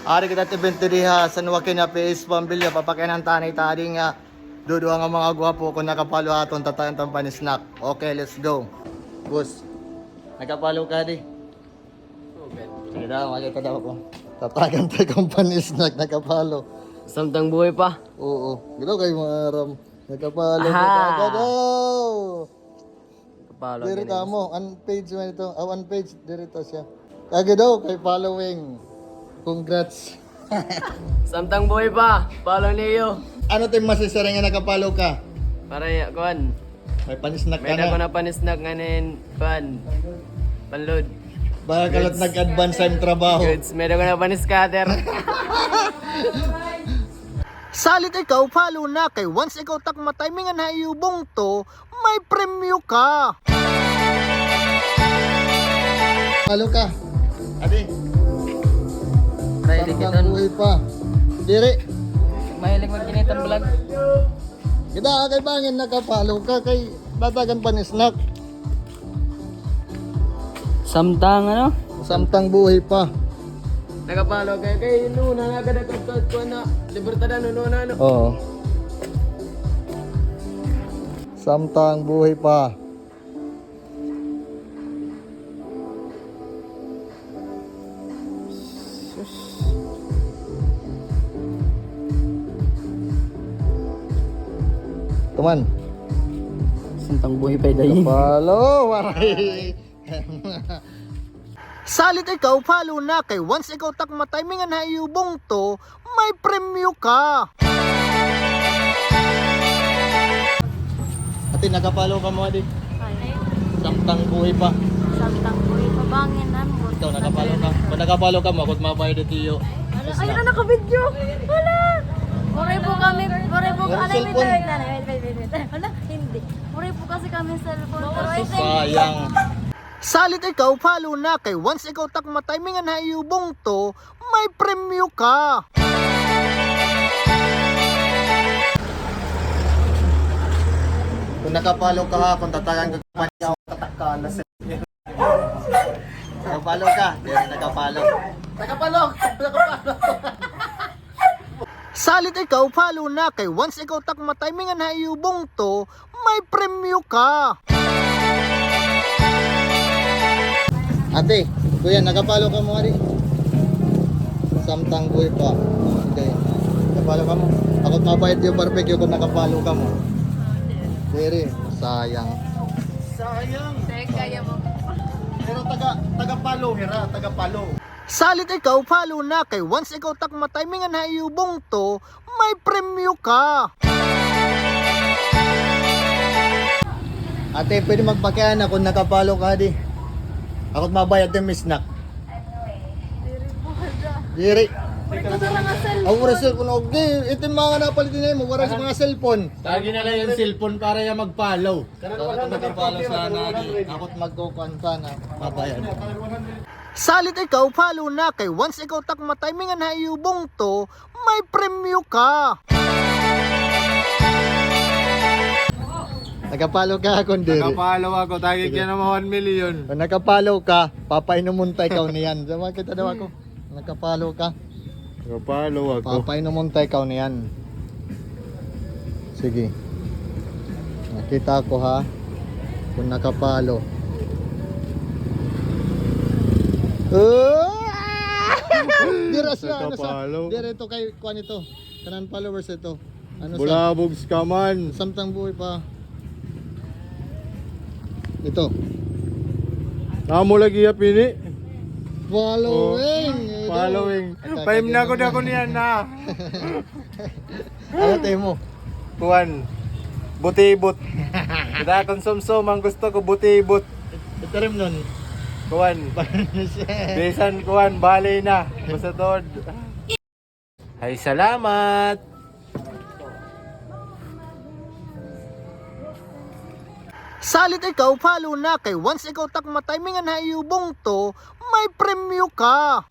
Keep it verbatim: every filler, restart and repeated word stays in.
Ari kita it event didi ha San Joaquin ha P S Pambilya, papakianan ta anay ta adi nga duduha nga mga gwapo kon nakapalo aton, tatagan ta hin pan-snack. Okay, let's go. Boss, nakapalo ka di? Sige daw, makita daw ko. Tatagan ta hin pan-snack, nakapalo. Samtang buhay pa. Oo. Ginaw kay mga aram. Nakapalo ka daw. Kapalo. Diri ka mo, unpage man ito. Ah, unpage, diri to siya. Kagi daw, kay following. Congrats. Samtang buhay pa, follow niyo. Ano it im masisiring nga nakapalo ka? Para, kuan. May pan-snack ka na. May dako na pan-snack nga nin, kuan. Panload. Baka kalat nag-advance sa im trabaho. Goods, may dako na pan-scatter. Salit ikaw, follow na, kay once ikaw takma timing an ha iyo bungto, may premyo ka. Follow ka. Adi. Mahilig samtang buhay pa. Diri. Mahilig magkinitan vlog. Kita kay bangin nakapalo ka kay tatagan pan-snack. Samtang ano? Samtang buhay pa. Nakapalo kay, kay nuna na kada kuan na, Libertad ano, nuna, no? Oo. Samtang buhay pa. Sus. Tuman. Samtang buhay pa, day. Kapalo, waray. Salit ikaw, follow na, kay once ikaw takma timing an ha iyo bungto, may premyo ka. Ate, nakapalo ka mo, adi? Ay. Samtang buhay pa. Samtang buhay pa, bangin, ano? Ikaw, nakapalo ka? Kung nakapalo ka mo, ako it mabayad it iyo. Ay, na, naka-video. Wala. Waray po kami, waray po kami. Wait, wait, wait, wait, wait. Wala, hindi. Waray po kasi kami cellphone. Pero I think sayang. Salit ikaw, follow na, kay once ikaw takma timing an ha iyo bungto, may premyo ka. Kung nakapalo ka ha, kung tatagan ka pa niya, tatak ka, alas. Nakapalo ka, yes, nakapalo. Nakapalo, nakapalo. Salit ikaw, follow na, kay once ikaw takma timing an ha iyo bungto, may premyo ka. Ate, kuya, nakapalo ka mo, adi? Samtang buhay pa. Okay. Nakapalo ka mo? Ako it mabayad it iyo barbecue kung nakapalo ka mo. Diri, sayang. Sayang. Sayang kaya mo. Pero taga, taga-follow, hira, taga-follow. Salit ikaw, follow na, kay once ikaw takma timing an ha iyo bungto, may premyo ka. Ate, pwede magpakiana kung nakapalo ka, di? Ako it mabayad it im snack. Diri po, da. Diri. Waray ko dara nga cellphone. Aw, waray cellphone. Okay, it im mga napalit nimo, waray sa mga cellphone. Lagi na lang it cellphone para iya mag-follow. Nakapalo sana, di. Ako it magkukuan sana. Mabayad. Salit ikaw, follow na, kay once ikaw takma timing an ha iyo bungto, may premyo ka. Nakapalo ka, ako diri. Nakapalo ako, tagi ka na mo one million. Kung nakapalo ka, papainomon ta ikaw niyan. Sama kita daw ako. Nakapalo ka. Nakapalo ako. Papainomon ta ikaw niyan. Sige. Nakita ko, ha. Kung nakapalo. Ah! Dira siya, ano siya? Nakapalo. Dira ito kay, kuan ito. Kanan followers ito. Ano sa? Bulabog ka man. Samtang buhay pa. Ito. Amo lagi ya pini. Following. Oh, following. Paim na ko na ko niyan na. Ano tayo mo? Kuan. Butibot. Kita akong sumsum, ang gusto ko butibot. Ito rin nun. Kuan. Bisan kuan, bali na. Basta tod. Ay, salamat! Salit ikaw, follow na, kay once ikaw takma timing an ha iyo bungto, may premyo ka.